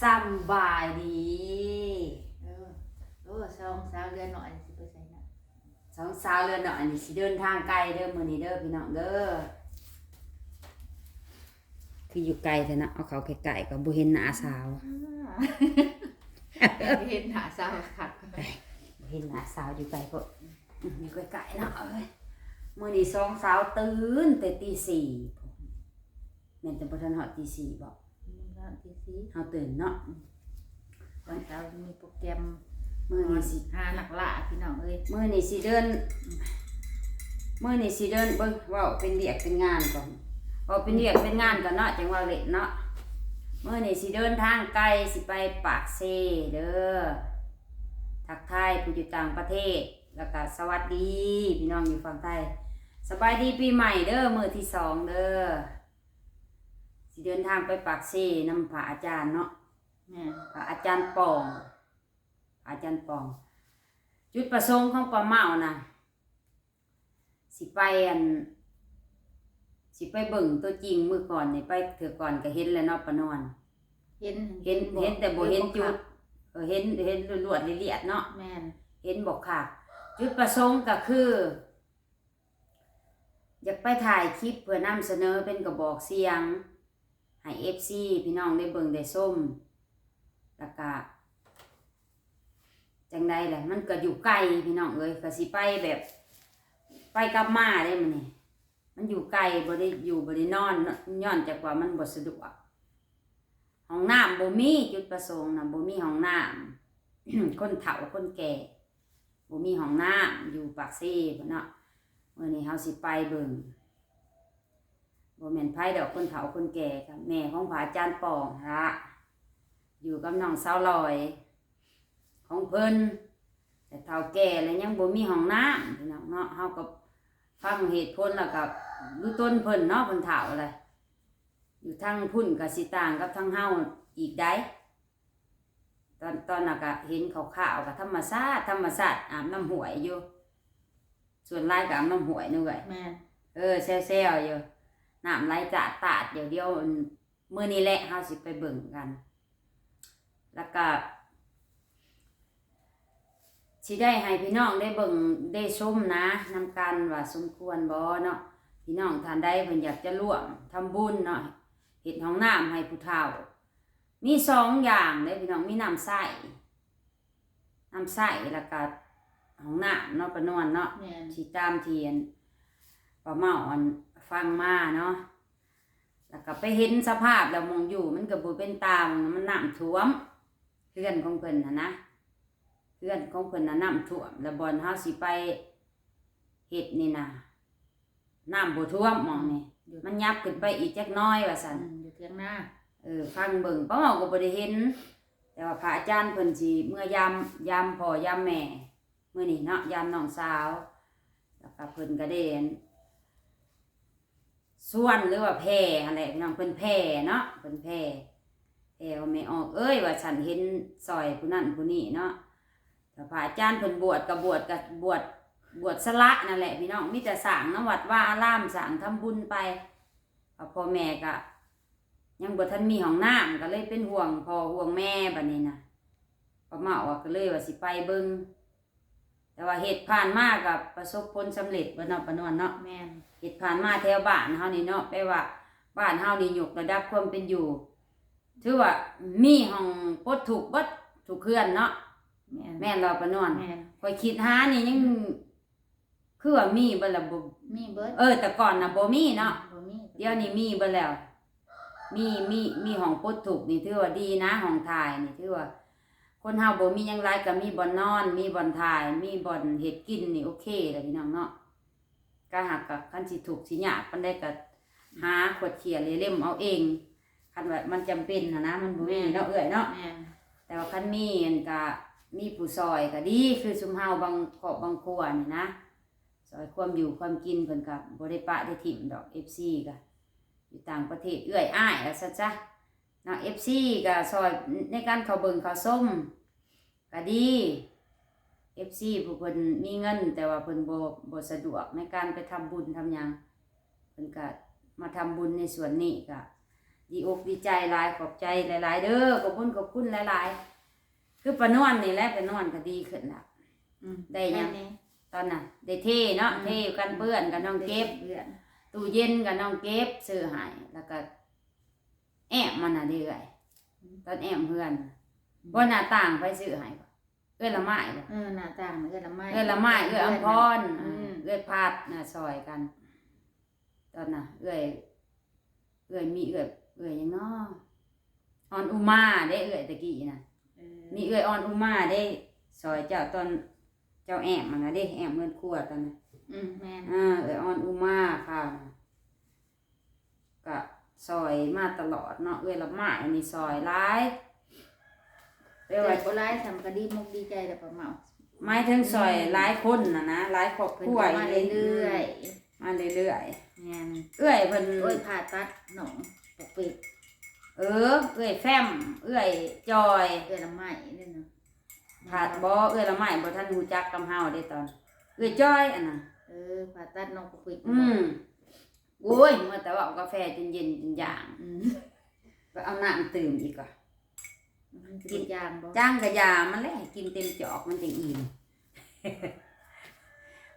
ສຳບາຍດີ. ເອີ ໂອ້ ສອງສາວເຮືອນ້ອຍຊິໄປໃສນະ? ສອງສາວເຮືອນ້ອຍນີ້ຊິເດີນທາງໄກເດີ ມື້ນີ້ເດີພີ່ນ້ອງເດີ. ຄືຢູ່ໄກແທ້ເນາະ, ເອົາເຂົ້າໃກ້ໆກໍບໍ່ເຫັນໜ້າສາວ. ອາ ເຫັນໜ້າສາວຄັກ. ບໍ່ເຫັນໜ້າສາວຢູ່ໄກໂພດ. ອືມ ຢູ່ໃກ້ໆເນາະ. ເອີຍ ມື້ນີ້ສອງສາວຕື່ນແຕ່ຕີສີ່ ແມ່ນແຕ່ບໍ່ທັນຮອດຕີສີ່ບໍ? ບໍ່ທັນຮອດຕີສີ່ ເຮົາຕື່ນເນາະ. ອືມ ວັນເສົາມີໂປຣແກຣມ ມື້ນີ້ຊິຫານັກລ່າພີ່ນ້ອງເອີຍ. ມື້ນີ້ຊິເດີນ ອືມ ມື້ນີ້ຊິເດີນ ເບິ່ງ ເວົ້າເປັນວຽກເປັນງານກ່ອນ ເວົ້າເປັນວຽກເປັນງານກ່ອນເນາະ ຈັ່ງເວົ້າເຫຼັ້ນເນາະ. ມື້ນີ້ຊິເດີນທາງໄກ ຊິໄປປາກເຊເດີ. ທັກທາຍຜູ້ຢູ່ຕ່າງປະເທດ ແລ້ວກະສະຫວັດດີພີ່ນ້ອງຢູ່ຝັ່ງໄທ. ສະບາຍດີປີໃໝ່ເດີ ມື້ທີສອງເດີ. ຊິເດີນທາງໄປປາກເຊນຳພະອາຈານເນາະ. ແມ່ນ ພະອາຈານປອງ ອາຈານປອງ. ຈຸດປະສົງຂອງປ້າເມົານະ ຊິໄປ ອັນ ຊິໄປເບິ່ງຕົວຈິງ. ມື້ກ່ອນນີ້ໄປເທື່ອກ່ອນກໍເຫັນແລ້ວເນາະ ປ້ານວນ. ເຫັນ ເຫັນ ເຫັນແຕ່ບໍ່ເຫັນຈຸດ. ເອີ ເຫັນ ເຫັນລວດໆລຽດໆເນາະ. ແມ່ນ ເຫັນບໍ່ຄັກ. ຈຸດປະສົງກໍຄື ຢາກໄປຖ່າຍຄລິບເພື່ອນຳສະເໜີເປັນກະບອກສຽງໃຫ້ເອັຟຊີພີ່ນ້ອງໄດ້ເບິ່ງໄດ້ຊົມ. ແລ້ວກະ ຈັ່ງໃດລະ ມັນກໍຢູ່ໄກພີ່ນ້ອງເອີຍ. ກໍຊິໄປແບບ ໄປກັບມາເດ້ມື້ນີ້ ມັນຢູ່ໄກ ບໍ່ໄດ້ຢູ່ ບໍ່ໄດ້ນອນ ຍ້ອນຈາກວ່າມັນບໍ່ສະດວກ. ຫ້ອງນ້ຳບໍ່ມີ ຈຸດປະສົງນະ ບໍ່ມີຫ້ອງນ້ຳ. ຄົນເຖົ້າຄົນແກ່ ບໍ່ມີຫ້ອງນ້ຳ ຢູ່ປາກເຊພຸ້ນເນາະ. ມື້ນີ້ເຮົາຊິໄປເບິ່ງ ບໍ່ແມ່ນໃຜດອກ ຄົນເຖົ້າຄົນແກ່ ກໍແມ່ຂອງພະອາຈານປອງຫັ້ນລະ ຢູ່ກັບນ້ອງສາວລອຍຂອງເພິ່ນ. ແຕ່ເຖົ້າແກ່ແລ້ວຍັງບໍ່ມີຫ້ອງນ້ຳ ພີ່ນ້ອງເນາະ. ເຮົາກໍຟັງເຫດຜົນແລ້ວກໍດູຕົນເພິ່ນເນາະ ເພິ່ນເຖົ້າແລ້ວ. ຢູ່ທາງພຸ້ນກໍຊິຕ່າງກັບທາງເຮົາອີກໃດ໋. ຕອນ ຕອນນັ້ນກໍເຫັນຄາວໆ ກໍທຳມະຊາດ ທຳມະຊາດ ອາບນ້ຳຫ້ວຍຢູ່. ສ່ວນຫຼາຍກໍອາບນ້ຳຫ້ວຍເນາະເອື້ອຍ. ແມ່ນ ເອີ ແຊວໆຢູ່ ນ້ຳໄຫຼຈາດຕາດ. ດຽວ ດຽວ ມື້ນີ້ແຫຼະ ເຮົາຊິໄປເບິ່ງກັນ. ແລ້ວກໍຊິໄດ້ໃຫ້ພີ່ນ້ອງໄດ້ເບິ່ງໄດ້ຊົມນະ ນຳກັນວ່າສົມຄວນບໍ່ເນາະ. ພີ່ນ້ອງທ່ານໃດເພິ່ນຢາກຈະຮ່ວມທຳບຸນເນາະ ເຮັດຫ້ອງນ້ຳໃຫ້ຜູ້ເຖົ້າ ມີສອງຢ່າງເດ້ພີ່ນ້ອງ ມີນ້ຳໃຊ້ ນ້ຳໃຊ້ ແລ້ວກະຫ້ອງນ້ຳເນາະ ປ້ານວນເນາະ. ແມ່ນ ຊິຕາມທີ່ ອັນ ປ້າເມົາ ອັນ ຟັງມາເນາະ. ແລ້ວກະໄປເຫັນສະພາບແລ້ວ ໝ່ອງຢູ່ມັນກະບໍ່ເປັນຕາ ມັນນ້ຳຖ້ວມ ເຮືອນຂອງເພິ່ນຫັ້ນນະ ເຮືອນຂອງເພິ່ນນະນ້ຳຖ້ວມ. ແລ້ວບ່ອນເຮົາຊິໄປເຮັດນີ້ນະ ນ້ຳບໍ່ຖ້ວມໝ່ອງນີ້ ອືມ ມັນຫຍັບຂຶ້ນໄປອີກຈັກໜ້ອຍວ່າຊັ້ນ ອືມ ຢູ່ເຖິງນາ. ເອີ ຟັງເບິ່ງ ປ້າເມົາກໍບໍ່ໄດ້ເຫັນ ແຕ່ວ່າພະອາຈານເພິ່ນຊິເມືອຢາມ ຢາມພໍ່ຢາມແມ່ມື້ນີ້ເນາະ ຢາມນ້ອງສາວ. ແລ້ວກໍເພິ່ນກໍໄດ້ ອັນ ຊວນ ຫຼືວ່າແຜ່ຫັ້ນແຫຼະພີ່ນ້ອງ ເພິ່ນແຜ່ເນາະ ເພິ່ນແຜ່ ແຜ່ວ່າແມ່ອອກເອີຍ ວ່າຊັ້ນ ເຫັນຊ່ອຍຜູ້ນັ້ນຜູ້ນີ້ເນາະ. ຖ້າພະອາຈານເພິ່ນບວດກໍບວດ ກໍບວດ ບວດສະຫຼະນັ້ນແຫຼະພີ່ນ້ອງ ມີແຕ່ສ້າງນຳວັດວາອາລາມ ສ້າງທຳບຸນໄປ. ພໍ່ແມ່ກໍຍັງບໍ່ທັນມີຫ້ອງນ້ຳ ກໍເລີຍເປັນຫ່ວງພໍ່ຫ່ວງແມ່ບັດນີ້ນະ. ປ້າເມົາກໍເລີຍວ່າຊິໄປເບິ່ງ ແຕ່ວ່າເຮັດຜ່ານມາກໍປະສົບຜົນສຳເລັດເບິດເນາະ ປ້ານວນເນາະ. ແມ່ນ ເຮັດຜ່ານມາແຖວບ້ານເຮົານີ້ເນາະ ແປວ່າບ້ານເຮົານີ້ຍົກລະດັບຄວາມເປັນຢູ່ ຖືວ່າມີຫ້ອງປົດທຸກເບິດທຸກເຮືອນເນາະ. ແມ່ນ ແມ່ນບໍ່ປ້ານວນ? ແມ່ນ ຂ້ອຍຄິດຫານີ້ຍັງ ອືມ ຄືວ່າມີເບິດລະ ບໍ່ ມີເບິດ. ເອີ ແຕ່ກ່ອນນະບໍ່ມີເນາະ ອືມ ບໍ່ມີ ດຽວນີ້ມີເບິດແລ້ວ. ມີ ມີ ມີຫ້ອງປົດທຸກນີ້ຖືວ່າດີນະ ຫ້ອງຖ່າຍນີ້ຖືວ່າ ຄົນເຮົາບໍ່ມີຫຍັງຫຼາຍກໍມີບ່ອນນອນ ມີບ່ອນຖ່າຍ ມີບ່ອນເຮັດກິນນີ້ໂອເຄແລ້ວພີ່ນ້ອງເນາະ. ກະຫາກກະຄັນຊິທຸກຊິຍາກປານໃດກະຫາຂວດເຂ້ຍເຫຼັ້ມເອົາເອງ ຄັນວ່າມັນຈຳເປັນຫັ້ນນະ ມັນບໍ່ມີເນາະເອື້ອຍເນາະ. ແມ່ນ ແຕ່ວ່າຄັນມີອັນກະມີຜູ້ຊ່ອຍກະດີ ຄືຊຸມເຮົາບາງຄອບບາງຄົວນີ້ນະ ຊ່ອຍຄວາມຢູ່ຄວາມກິນ ເພິ່ນກໍບໍ່ໄດ້ປະໄດ້ຖິ້ມດອກ ເອັຟຊີ ກໍຢູ່ຕ່າງປະເທດ ເອື້ອຍອ້າຍວ່າຊັ້ນຊະເນາະ. ເອັຟຊີກໍຊ່ອຍໃນການເຂົ້າເບິ່ງເຂົ້າຊົມກໍດີ ເອັຟຊີ ຜູ້ເພິ່ນມີເງິນ ແຕ່ວ່າເພິ່ນບໍ່ ບໍ່ສະດວກໃນການໄປທຳບຸນທຳຫຍັງ ເພິ່ນກໍມາທຳບຸນໃນສ່ວນນີ້ ກໍ ດີອົກດີໃຈຫຼາຍ ຂອບໃຈຫຼາຍໆເດີ ຂອບຄຸນ ຂອບຄຸນຫຼາຍໆ. ຄືປ້ານວນນີ້ແຫຼະ ປ້ານວນກໍດີຂຶ້ນລະ ອືມ ໄດ້ຫຍັງ ຕອນນັ້ນໄດ້ເທເນາະ ອືມ ເທກັນເປື້ອນກັບນ້ອງເກັບ ເກັບເປື້ອນ ຕູ້ເຢັນກັບນ້ອງເກັບຊື້ໃຫ້ ແລ້ວກໍແອ້ມມັນນະເດ້ເອື້ອຍ ອືມ ຕອນແອ້ມເຮືອນ ອືມ ບໍ່ ໜ້າຕ່າງໃຜຊື້ໃຫ້? ເອື້ອຍລະໄມ້ບໍ່? ເອີ ໜ້າຕ່າງເອື້ອຍລະໄມ້ ເອື້ອຍລະໄມ້ ເອື້ອຍອຳພອນ ອືມ ເອື້ອຍພັດນະຊ່ອຍກັນ ຕອນນະ ເອື້ອຍ ເອື້ອຍມີເອື້ອຍ ເອື້ອຍຫຍັງນໍ? ອອນອຸມາເດ້ ເອື້ອຍຕະກີ້ນະ ເອີ ມີເອື້ອຍອອນອຸມາເດ້ ຊ່ອຍເຈົ້າຕອນເຈົ້າແອ້ມຫັ້ນນະເດ້ ແອ້ມເຮືອນຄົວຕອນນັ້ນ ອືມ ແມ່ນ ເອີ ເອື້ອຍອອນອຸມາຄາວນະ ກະຊ່ອຍມາຕະຫຼອດເນາະ ເອື້ອຍລະໄມ້ນີ້ຊ່ອຍຫຼາຍ ແຕ່ວ່າ ແຕ່ບໍ່ຫຼາຍສ່ຳກະດີມົກດີໃຈແລ້ວປ້າເມົາ ໝາຍເຖິງຊ່ອຍ ອືມ ຫຼາຍຄົນນະນະ ຫຼາຍຄອບຄົວ ເພິ່ນກໍມາເລື້ອຍໆ ມາເລື້ອຍໆ ແມ່ນ ເອື້ອຍເພິ່ນ ໂອ້ຍ ຜ່າຕັດໜອງປົກເປັກ ເອີ ເອື້ອຍແຟມ ເອື້ອຍຈອຍ ເອື້ອຍລະໄມ້ເດ້ເນາະ ຜ່າ ບໍ່ ເອື້ອຍລະໄມ້ບໍ່ທັນຮູ້ຈັກກັບເຮົາເດ້ຕອນ ເອື້ອຍຈອຍອັນນະ ເອີ ຜ່າຕັດໜອງປົກເປັກ ອືມ ໂອ້ຍ ເມື່ອແຕ່ເວົ້າກາແຟຈົນເຢັນຈົນຢ່າງ ອືມ ໄປເອົານ້ຳຕື່ມອີກວ່າ ມັນຊິບໍ່ຈາງບໍ່? ຈາງກະຢ່າມັນແຫຼະ ໃຫ້ກິນເຕັມຈອກມັນຈັ່ງອີ່ມ.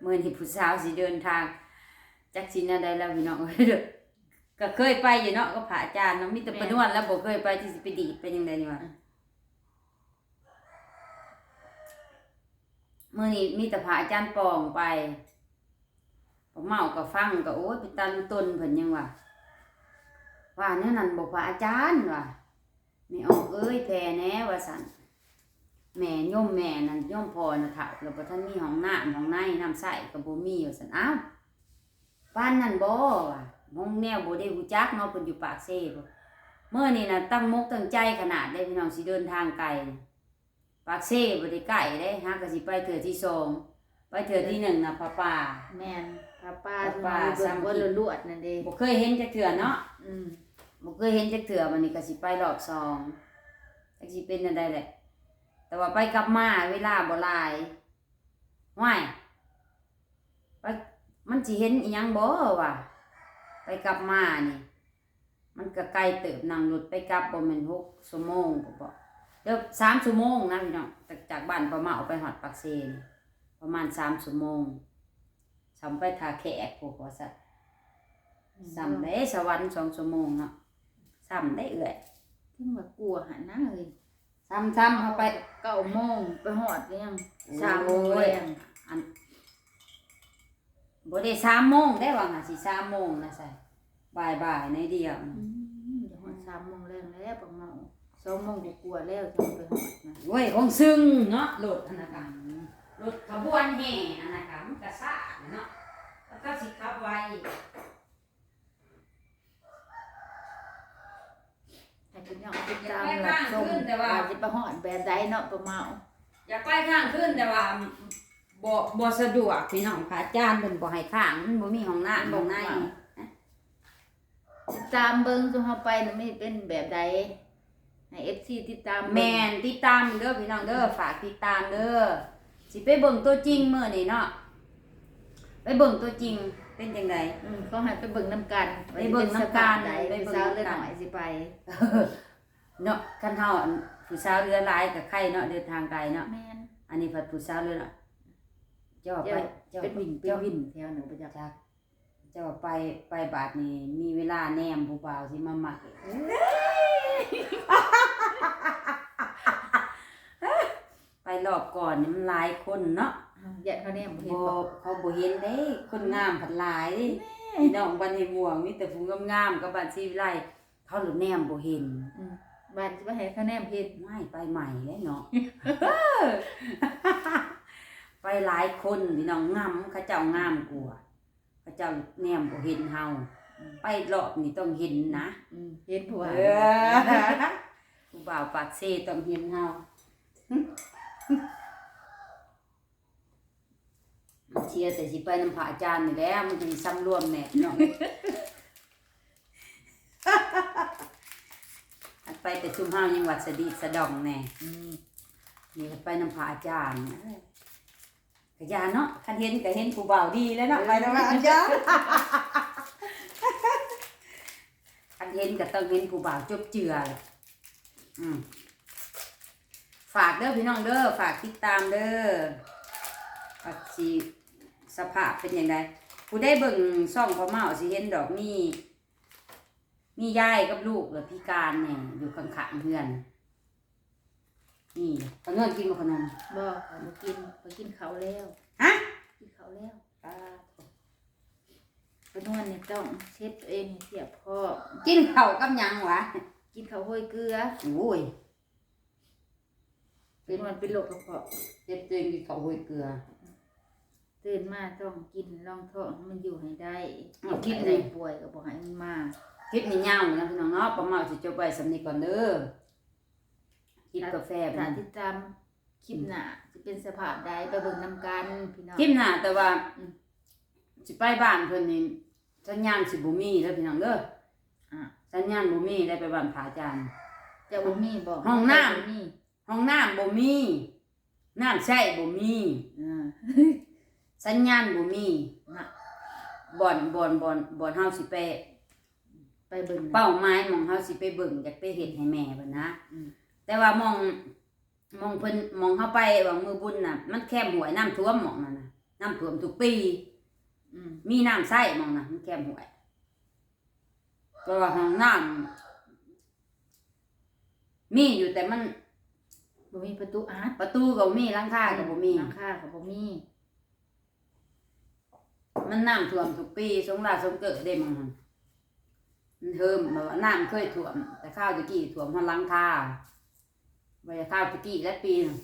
ມື້ນີ້ຜູ້ສາວຊິເດີນທາງ ຈັກຊິແນວໃດແລ້ວພີ່ນ້ອງເອີຍ ກໍເຄີຍໄປຢູ່ເນາະ ກັບພະອາຈານເນາະ ມີແຕ່ ແມ່ນ ປ້ານວນແລ້ວບໍ່ເຄີຍໄປ ທີ່ຊິໄປດີດໄປຈັ່ງໃດນີ້ຫວາ? ອືມ ມື້ນີ້ມີແຕ່ພະອາຈານປອງໄປ ປ້າເມົາກໍຟັງກໍ ໂອ້ຍ ເປັນຕາລຸຕົນ ເພິ່ນຍັງວ່າ ວ່າແນວນັ້ນບໍ່ພະອາຈານ ວ່າ ແມ່ອອກເອີຍ ແຜ່ແດ່ ວ່າຊັ້ນ ແມ່ໂຍມແມ່ນັ້ນ ໂຍມພໍ່ນະເຖົ້າ ແລ້ວບໍ່ທັນມີຫ້ອງນ້ຳຫ້ອງໃນ ນ້ຳໃຊ້ກໍບໍ່ມີ ວ່າຊັ້ນ ອ້າວ ປານນັ້ນບໍ່ ວ່າ ຫ້ອງແນວບໍ່ໄດ້ຮູ້ຈັກເນາະ ເພິ່ນຢູ່ປາກເຊພຸ້ນ ມື້ນີ້ນະຕັ້ງມົກຕັ້ງໃຈຂະໜາດເດ້ພີ່ນ້ອງ ຊິເດີນທາງໄກ ປາກເຊບໍ່ໄດ້ໃກ້ເດ້ ຫາກະຊິໄປເທື່ອທີສອງ ໄປເທື່ອທີໜຶ່ງນະ ຜາປ່າ ແມ່ນ ຜາປ່າ ຜາປ່າ ສາມັກຄີ ລວດໆນັ້ນເດ້ ບໍ່ເຄີຍເຫັນຈັກເທື່ອເນາະ ອືມ ບໍ່ເຄີຍເຫັນຈັກເທື່ອ ບັດນີ້ກະຊິໄປລອບສອງ ຈັກຊິເປັນແນວໃດແຫຼະ ແຕ່ວ່າໄປກັບມາເວລາບໍ່ຫຼາຍ ຫ້ວຍ ໄປ ມັນຊິເຫັນອີ່ຫຍັງບໍ່ ວ່າ ໄປກັບມານີ້ ມັນກະໄກເຕີບ ນັ່ງລົດໄປກັບບໍ່ແມ່ນຫົກຊົ່ວໂມງບໍ ເດີ ສາມຊົ່ວໂມງນະພີ່ນ້ອງ ຈາກ ຈາກບ້ານປ້າເມົາໄປຮອດປາກເຊນີ້ ປະມານສາມຊົ່ວໂມງ ສ່ຳໄປທ່າແຂກພຸ້ນວ່າຊັ້ນ ອືມ ສ່ຳເດ້ ສະຫວັນສອງຊົ່ວໂມງເນາະ ສ່ຳເດ້ເອື້ອຍ ເຖິງວ່າກົວຫັ້ນນະເອີຍ ສ່ຳ ສ່ຳເຮົາໄປ ເກົ້າໂມງ ໄປຮອດກໍຍັງ ໂອ້ຍ ສາມໂມງແລງ ອັນ ບໍ່ໄດ້ສາມໂມງເດ້ ວ່າຫາຊິສາມໂມງນະ ໃສ ບ່າຍໆໜ້ອຍດຽວ ອືມ ຈະຮອດສາມໂມງແລງແລ້ວ ປະມານສອງໂມງກວ່າໆແລ້ວ ຈັ່ງໄປຮອດນະ ໂອ້ຍ ຄົງຊຶງເນາະ ລົດຫັ້ນນະກະ ອືມ ລົດຂະບວນແຫ່ຫັ້ນນະກະ ມັນກະຊ້າເນາະ ແລ້ວເຂົາຊິຂັບໄວ ໃຫ້ພີ່ນ້ອງຕິດຕາມຮັບຊົມວ່າຊິໄປຮອດແບບໃດເນາະ ປ້າເມົາ ຢາກໄປຄ້າງຄືນ ແຕ່ວ່າບໍ່ ບໍ່ສະດວກພີ່ນ້ອງ ພະອາຈານເພິ່ນບໍ່ໃຫ້ຄ້າງ ມັນບໍ່ມີຫ້ອງນ້ຳຫ້ອງໃນ ຕິດຕາມເບິ່ງ ຊຸມເຮົາໄປນະ ມັນເປັນແບບໃດ ໃຫ້ເອັຟຊີຕິດຕາມເບິ່ງ ແມ່ນ ຕິດຕາມເດີພີ່ນ້ອງເດີ ຝາກຕິດຕາມເດີ ຊິໄປເບິ່ງຕົວຈິງມື້ນີ້ເນາະ ໄປເບິ່ງຕົວຈິງເປັນຈັ່ງໃດ ອືມ ຂໍໃຫ້ໄປເບິ່ງນຳກັນ ໄປເບິ່ງນຳກັນ ວ່າຊິເປັນສະພາບໃດ ໄປເບິ່ງນຳກັນ ຜູ້ສາວເຫຼືອໜ້ອຍຊິໄປ ເນາະ ຄັນເຮົາ ອັນ ຜູ້ສາວເຫຼືອຫຼາຍກໍໄຄເນາະ ເດີນທາງໄກເນາະ ແມ່ນ ອັນນີ້ພັດຜູ້ສາວເຫຼືອໜ້ອຍ ເຈົ້າໄປ ເຈົ້າ ເຈົ້າ ເປັນວິນ ເປັນວິນແຖວນັ້ນບໍ່ຈັກ ຈັກ ເຈົ້າໄປ ໄປບາດນີ້ ມີເວລາແນມຜູ້ບ່າວຊິມາມັກອີກ ໄປລອບກ່ອນນີ້ມັນຫຼາຍຄົນເນາະ ຢ້ານເຂົາແນມບໍ່ເຫັນ ບໍ່ ບໍ່ ເຂົາບໍ່ເຫັນເດ້ ຄົນງາມພັດຫຼາຍ ແມ່ ພີ່ນ້ອງບ້ານໃຫ້ມ່ວງ ມີແຕ່ຜູ້ງາມໆ ກັບບ້ານສີວິໄລ ເຂົາລະແນມບໍ່ເຫັນ ອືມ ບ້ານຊິວ່າໃຫ້ເຂົາແນມເຫັນ ໄປໃໝ່ແລ້ວເນາະ ໄປຫຼາຍຄົນ ພີ່ນ້ອງ ງາມ ເຂົາເຈົ້າງາມກວ່າ ເຂົາເຈົ້າແນມບໍ່ເຫັນເຮົາ ອືມ ໄປລອບນີ້ຕ້ອງເຫັນນະ ອືມ ເຫັນຜູ້ວ່າ ເອີ ຜູ້ບ່າວປາກເຊຕ້ອງເຫັນເຮົາ ເສຍແຕ່ຊິໄປນຳພະອາຈານນີ້ແຫຼະ ມັນຈຶ່ງສຳລວມແດ່ເນາະ ໄປແຕ່ຊຸມເຮົາຍັງວ່າສະດີດສະດອງແດ່ ອືມ ນີ້ໄປນຳພະອາຈານ ກະຢ່າເນາະ ຄັນເຫັນກະເຫັນຜູ້ບ່າວດີແລ້ວເນາະ ເອີ ໄປນຳອາຈານ ຄັນ ເຫັນກໍຕ້ອງເຫັນຜູ້ບ່າວຈົບເຈືອແຫຼະ. ອືມ ຝາກເດີພີ່ນ້ອງເດີ ຝາກຕິດຕາມເດີ ວ່າຊິສະພາບເປັນຈັ່ງໃດ. ຜູ້ໃດເບິ່ງຊ່ອງພໍ່ເມົ້າຊິເຫັນດອກ ມີ ມີຍາຍກັບລູກລະພິການແດ່ຢູ່ຂ້າງໆເຮືອນ. ນີ້ ປານວນກິນບໍ່ຂະໜົມ? ບໍ່ ຂ້ອຍບໍ່ກິນ ຂ້ອຍກິນເຂົ້າແລ້ວ. ຮະ? ກິນເຂົ້າແລ້ວ. ປາດໂທ້ ປານວນນີ້ຕ້ອງເຊັດຕົວເອງໃຫ້ຮຽບຮ້ອຍ. ກິນເຂົ້າກັບຫຍັງຫວາ? ກິນເຂົ້າໂຮຍເກືອ. ໂອ້ຍ ປານວນເປັນໂລກກະເພາະ. ເຈັບຕົວເອງກິນເຂົ້າໂຮຍເກືອ. ຕື່ນມາຕ້ອງກິນລອງທ້ອງໃຫ້ມັນຢູ່ໃຫ້ໄດ້. ເອົາ ຄລິບນີ້ ໄດ້ປ່ວຍກໍບໍ່ໃຫ້ມັນມາ. ຄລິບນີ້ຍາວນະພີ່ນ້ອງເນາະ ປ້າເມົ້າຊິຈົບໄວ້ສ່ຳນີ້ກ່ອນເດີ. ຈິບກາແຟ ຖ້າຕິດຕາມຄລິບໜ້າ ອືມ ຊິເປັນສະພາບໃດ ໄປເບິ່ງນຳກັນພີ່ນ້ອງ. ຄລິບໜ້າ ແຕ່ວ່າ ອືມ ຊິໄປບ້ານເພິ່ນນີ້ ສັນຍານຊິບໍ່ມີເດີພີ່ນ້ອງເດີ. ອ່າ ສັນຍານບໍ່ມີ ໄດ້ໄປບ້ານພະອາຈານ. ເຈົ້າບໍ່ມີບໍ່? ຫ້ອງນ້ຳ ບໍ່ມີ ຫ້ອງນ້ຳບໍ່ມີ ນ້ຳໃຊ້ບໍ່ມີ. ອ່າ ສັນຍານບໍ່ມີນະ. ບ່ອນ ບ່ອນ ບ່ອນ ບ່ອນເຮົາຊິໄປ ໄປເບິ່ງ ເປົ້າໝາຍໝ່ອງເຮົາຊິໄປເບິ່ງ ຢາກໄປເຮັດໃຫ້ແມ່ເພິ່ນນະ. ອືມ ແຕ່ວ່າໝ່ອງ ໝ່ອງເພິ່ນ ໝ່ອງເຮົາໄປຫວ່າງມື້ບຸນນະ ມັນແຄມຫ້ວຍ ນ້ຳຖ້ວມໝ່ອງນັ້ນນະ ນ້ຳຖ້ວມທຸກປີ. ອືມ ມີນ້ຳໃຊ້ໝ່ອງນັ້ນ ມັນແຄມຫ້ວຍ. ເພາະວ່າຫ້ອງນ້ຳມີຢູ່ ແຕ່ມັນບໍ່ມີປະຕູອັດ ປະຕູກໍບໍ່ມີ ຫຼັງຄາກໍບໍ່ມີ ຫຼັງຄາກໍບໍ່ມີ. ມັນນ້ຳຖ້ວມທຸກປີ ສົງລາສົງເກີດເດ້ໝ່ອງຫັ້ນ. ມັນເຮີມ ແບບວ່ານ້ຳເຄີຍຖ້ວມ ແຕ່ຄາວແຕ່ກີ້ຖ້ວມຮອດຫຼັງຄາ. ບໍ່ໄດ້ຄາວແຕ່ກີ້ແລ້ວປີໜຶ່ງ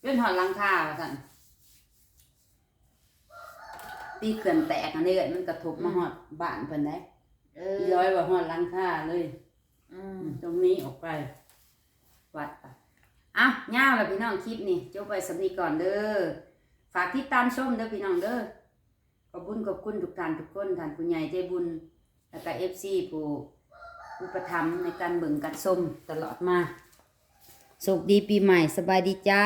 ຈົນຮອດຫຼັງຄາວ່າຊັ້ນ. ປີເຂື່ອນແຕກຫັ້ນເດ້ ມັນກະທົບມາ ອືມ ຮອດບ້ານເພິ່ນໄດ໋. ເອີ ອີຫຼອຍວ່າຮອດຫຼັງຄາເລີຍ. ອືມ ອືມ ຕ້ອງໜີອອກໄປວັດ. ເອົ້າ ຍາວແລ້ວພີ່ນ້ອງ ຄລິບນີ້ຈົບໄວ້ສ່ຳນີ້ກ່ອນເດີ. ຝາກຕິດຕາມຊົມເດີພີ່ນ້ອງເດີ. ຂອບຄຸນ ຂອບຄຸນທຸກທ່ານທຸກຄົນ ທ່ານຜູ້ໃຫຍ່ໃຈບຸນ ແລ້ວກະເອັຟຊີຜູ້ອຸປະຖຳໃນການເບິ່ງການຊົມຕະຫຼອດມາ. ໂຊກດີປີໃໝ່ ສະບາຍດີຈ້າ.